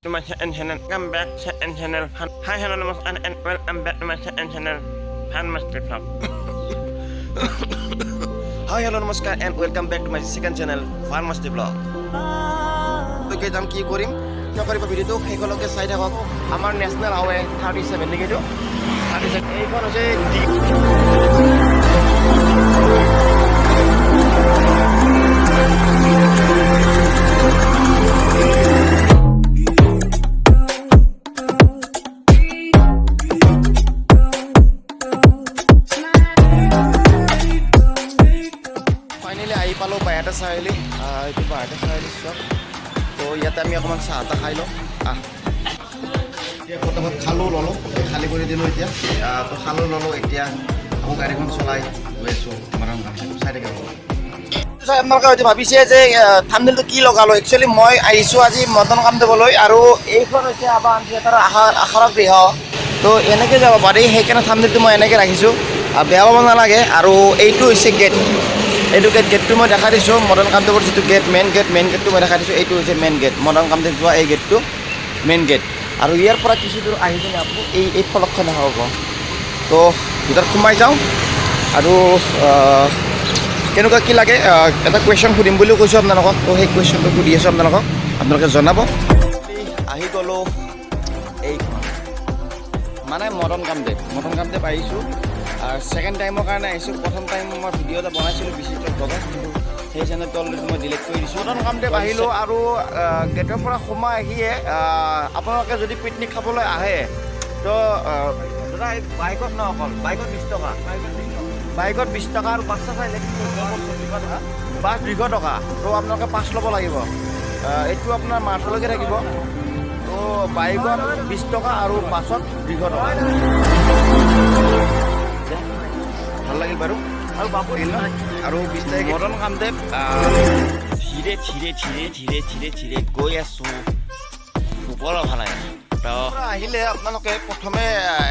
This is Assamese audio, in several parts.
To my second channel. Come back second channel. Fun. Hi, hello, namaskar and welcome back to my second channel, Fun Master Vlog. Hi, hello, নমস্কাৰ and welcome back to my second channel, Fun Masti Vlog. তো যাম, কি কৰিম নকৰিব, ভিডিঅ'টো শেষলৈকে চাই থাকক। আমাৰ নেশ্যনেল হাইৱে 37 নেকি এইটো? 37। এইখন হৈছে। ফাইনেলি আহি পালোঁ বাইহাটা চাৰিআলি। এইটো বাইহাটা চাৰিআলি চব। তো ইয়াতে আমি অকণমান চাহ তাহ খাই লওঁ। আহ, এতিয়া ফটাফট খালোঁ, ল'লোঁ, খালী কৰি দিলোঁ এতিয়া। তো খালোঁ, ল'লোঁ, এতিয়া আকৌ গাড়ীখন চলাই গৈ আছোঁ মদন কামদেৱ। চাই থাকিব। চাই আপোনালোকে হয়তো ভাবিছে যে থামনেলটো কি লগালোঁ। একচুৱেলি মই আহিছোঁ আজি মদন কামদেৱলৈ আৰু এইখন হৈছে আবাহন থিয়েটাৰৰ আখৰা গৃহ। তো এনেকৈ যাব পাৰি, সেইকাৰণে থামনেলটো মই এনেকৈ ৰাখিছোঁ, বেয়া পাব নালাগে। আৰু এইটো হৈছে গেট, এইটো গেট, গেটটো মই দেখাই দিছোঁ। মদন কামদেৱৰ যিটো গেট, মেইন গেট, মেইন গেটটো মই দেখাই দিছোঁ। এইটো হৈছে মেইন গেট, মদন কামদেৱ যোৱা এই গেটটো মেইন গেট। আৰু ইয়াৰ পৰা কিছু দূৰ আহি কিনে আপুনি এই ফলকখন দেখা পাব। তো ভিতৰত সোমাই যাওঁ আৰু কেনেকুৱা কি লাগে, এটা কুৱেশ্যন সুধিম বুলিও কৈছোঁ আপোনালোকক। তো সেই কুৱেশ্যনটো সুধি আছোঁ আপোনালোকক, আপোনালোকে জনাব। আহি গ'লোঁ এইখন মানে মদন কামদেৱ, মদন কামদেৱ আহিছোঁ। ছেকেণ্ড টাইমৰ কাৰণে আহিছোঁ। প্ৰথম টাইম মই ভিডিঅ' এটা বনাইছিলোঁ বিচিত্ৰ ব্লগত, কিন্তু সেই চেনেলটো অলৰেডি মই ডিলিট কৰি দিছোঁ। মদন কামদেৱ আহিলোঁ আৰু গেটৰ পৰা সোমাই আহিয়ে আপোনালোকে যদি পিকনিক খাবলৈ আহে তো দাদা, এই বাইকত ন, অকল বাইকত 20 টকা, বাইকত 20 টকা আৰু বাছ চাইলে বাছ 200 টকা। তো আপোনালোকে পাছ ল'ব লাগিব। এইটো আপোনাৰ মাৰ্চলৈকে থাকিব। তো বাইকত 20 টকা আৰু বাছত 200 টকা। দে, ভাল লাগিল বাৰু আৰু বাপু ন আৰু 20 তাৰিখ মদন কামদেৱ। ধীৰে ধীৰে ধীৰে ধীৰে ধীৰে ধীৰে গৈ আছোঁ ওপৰৰ ফালে। তো আহিলে আপোনালোকে প্ৰথমে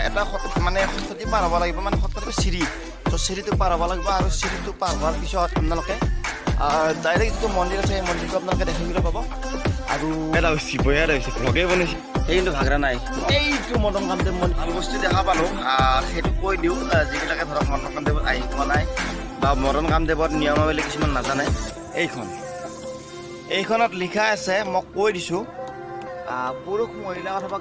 এটা মানে খটখটি পাৰ হ'ব লাগিব, মানে খটখটি চিৰি। তো চিৰিটো পাৰ হ'ব লাগিব আৰু চিৰিটো পাৰ হোৱাৰ পিছত আপোনালোকে ডাইৰেক্ট যিটো মন্দিৰ আছে, সেই মন্দিৰটো আপোনালোকে দেখিবলৈ পাব। আৰু এটা হৈছে, বঢ়িয়া এটা হৈছে, ভ্লগে বনাইছে। সেই কিন্তু ভাগৰা নাই। এইটো মদন কামদেৱ মন্দিৰ। ভাল বস্তু দেখা পালোঁ, সেইটো কৈ দিওঁ। যিবিলাকে ধৰক মদন কামদেৱত আহি পোৱা নাই বা মদন কামদেৱত নিয়মাৱলী কিছুমান নাজানে, এইখনত লিখা আছে, মই কৈ দিছোঁ। পুৰুষ, মহিলা অথবা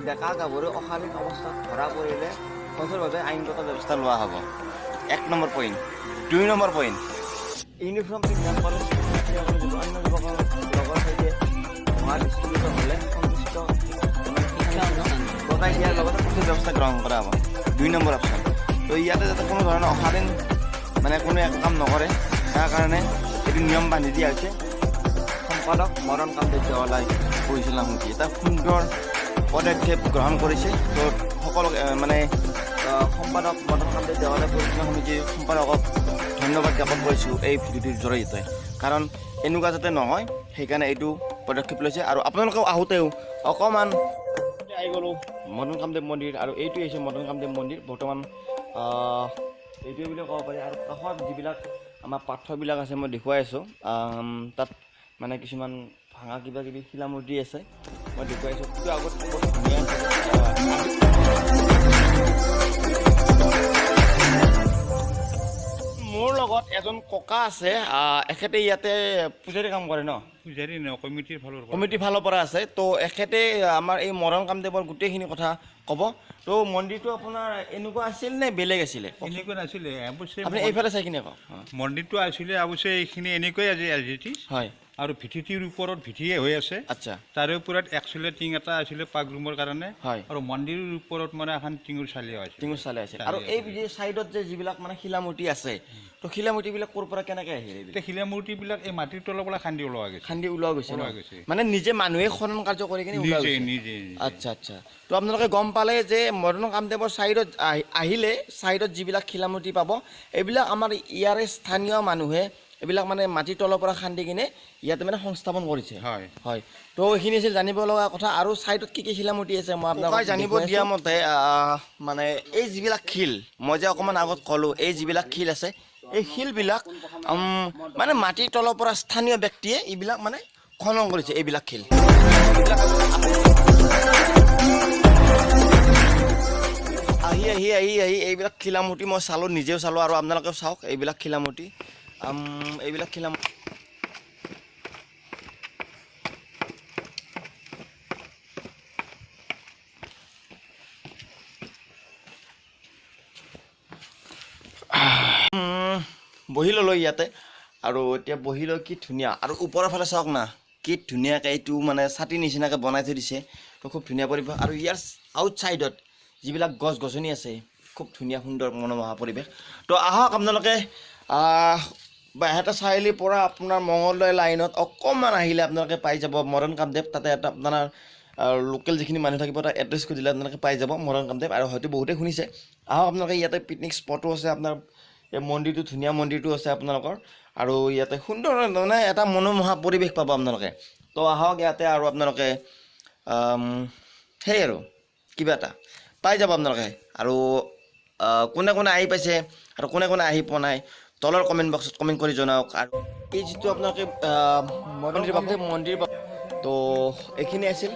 ডেকা গাভৰু অশালীন অৱস্থাত ধৰা পৰিলে কঠোৰভাৱে আইনগত ব্যৱস্থা লোৱা হ'ব। এক নম্বৰ পইণ্ট। দুই নম্বৰ পইণ্ট, ইউনিফৰ্ম পিন্ধা কলেজ ছাত্ৰীসকলে যদি অন্য যুৱকৰ লগৰ সৈতে হোৱা দৃষ্টিগোচৰ হ'লে সংশ্লিষ্ট গতাই দিয়াৰ লগতে কঠোৰ ব্যৱস্থা গ্ৰহণ কৰা হ'ব। দুই নম্বৰ অপশ্যন। তো ইয়াতে যাতে কোনো ধৰণৰ অশালীন মানে কোনো একো কাম নকৰে, তাৰ কাৰণে এইটো নিয়ম বান্ধি দিয়া হৈছে। সম্পাদক মদন কামদেৱ দেৱালয় পৰিচালনা সমিতি এটা সুন্দৰ পদক্ষেপ গ্ৰহণ কৰিছে। তো সকলো মানে সম্পাদক মদন কামদেৱ দেৱালয় পৰিচালনা সমিতিৰ সম্পাদকক ধন্যবাদ জ্ঞাপন কৰিছোঁ এই ভিডিঅ'টোৰ জৰিয়তে, কাৰণ এনেকুৱা যাতে নহয় সেইকাৰণে এইটো পদক্ষেপ লৈছে। আৰু আপোনালোকেও আহোঁতেও অকণমান। আহি গ'লোঁ মদন কামদেৱ মন্দিৰ আৰু এইটোৱে হৈছে মদন কামদেৱ মন্দিৰ বৰ্তমান, এইটোৱে বুলি ক'ব পাৰি। আৰু কাষত যিবিলাক আমাৰ পাথৰবিলাক আছে, মই দেখুৱাই আছোঁ। তাত মানে কিছুমান ভাঙা কিবা কিবি শিলামূৰ্তি আছে, মই দেখুৱাই আছোঁ। কিন্তু আগত বৰ ধুনীয়া আছিল। মোৰ লগত এজন ককা আছে। এখেতে ইয়াতে পূজাৰী কাম কৰে ন? পূজাৰী নহয়, কমিটিৰ ফালৰ পৰা। কমিটিৰ ফালৰ পৰা আছে। তো এখেতে আমাৰ এই মদন কামদেৱৰ গোটেইখিনি কথা ক'ব। তো মন্দিৰটো আপোনাৰ এনেকুৱা আছিল নে বেলেগ আছিলে? এনেকুৱা নাছিলে অৱশ্যে। আপুনি এইফালে চাই কিনে কওক। মন্দিৰটো আছিলে অৱশ্যে এইখিনি এনেকুৱাই আজি এজ it is. আৰু ভিঠিটিৰ ওপৰত ভিঠিয়ে হৈ আছে। তাৰে ওপৰত একচুৱেলি টিং এটা আছিলে পাক ৰুমৰ কাৰণে। আৰু মন্দিৰৰ ওপৰত মানে এখন টিঙৰ চালি আছিল। টিঙৰ চালি আছিল। আৰু এই যে চাইডত যে যিবিলাক মানে শিলামূৰ্তি আছে, তো শিলামূৰ্তিবিলাক ক'ৰ পৰা কেনেকে আহিল এইবিলাক? এতিয়া শিলামূৰ্তিবিলাক এই মাটিৰ তলৰ পৰা খান্দি ওলোৱা গৈছে। খান্দি ওলোৱা গৈছে ন? ওলোৱা গৈছে। মানে নিজে মানুহে খনন কাৰ্য কৰি কিনে ওলোৱা নিজে গৈছে? নিজে নিজে। আচ্ছা, তো আপোনালোকে গম পালে যে মদন কামদেৱৰ চাইডত আহিলে চাইডত যিবিলাক শিলামূৰ্তি পাব, এইবিলাক আমাৰ ইয়াৰে স্থানীয় মানুহে এইবিলাক মানে মাটিৰ তলৰ পৰা খান্দি কিনে ইয়াতে মানে সংস্থাপন কৰিছে। হয়। হয়, তো এইখিনি আছিল জানিব লগা কথা। আৰু চাইডত কি কি শিলামূৰ্তি আছে মই আপোনাক জানিব দিয়া মতে, মানে এই যিবিলাক শিল মই যে অকণমান আগত ক'লোঁ, এই যিবিলাক শিল আছে, এই শিলবিলাক মানে মাটিৰ তলৰ পৰা স্থানীয় ব্যক্তিয়ে এইবিলাক মানে খনন কৰিছে এইবিলাক শিল। এইবিলাক আহি আহি এইবিলাক খিলামূৰ্তি মই চালোঁ, নিজেও চালোঁ আৰু আপোনালোকেও চাওক এইবিলাক খিলামূৰ্তি। এইবিলাক খিলাম বহি ল'লোঁ ইয়াতে আৰু এতিয়া বহি লৈ কি ধুনীয়া। আৰু ওপৰৰ ফালে চাওক না, কি ধুনীয়াকৈ এইটো মানে ছাতি নিচিনাকৈ বনাই থৈ দিছে। তো খুব ধুনীয়া পৰিৱেশ। আৰু ইয়াৰ আউটছাইডত যিবিলাক গছ গছনি আছে, খুব ধুনীয়া সুন্দৰ মনোমোহা পৰিৱেশ। তো আহক আপোনালোকে, বাইহাটা চাৰিআলিৰ পৰা আপোনাৰ মঙলদৈ লাইনত অকণমান আহিলে আপোনালোকে পাই যাব মদন কামদেৱ। তাতে এটা আপোনাৰ লোকেল যিখিনি মানুহ থাকিব তাৰ এড্ৰেছ খুজিলে আপোনালোকে পাই যাব মদন কামদেৱ। আৰু হয়তো বহুতেই শুনিছে। আহক আপোনালোকে, ইয়াতে পিকনিক স্পটো আছে আপোনাৰ, এই মন্দিৰটো ধুনীয়া মন্দিৰটো আছে আপোনালোকৰ। আৰু ইয়াতে সুন্দৰ মানে এটা মনোমোহা পৰিৱেশ পাব আপোনালোকে। তো আহক ইয়াতে আৰু আপোনালোকে সেই আৰু কিবা এটা পাই যাব আপোনালোকে। আৰু কোনে কোনে আহি পাইছে আৰু কোনে কোনে আহি পোৱা নাই তলৰ কমেণ্ট বক্সত কমেণ্ট কৰি জনাওক। আৰু এই যিটো আপোনালোকে মন্দিৰ পাব, মন্দিৰ পাব। তো এইখিনি আছিল।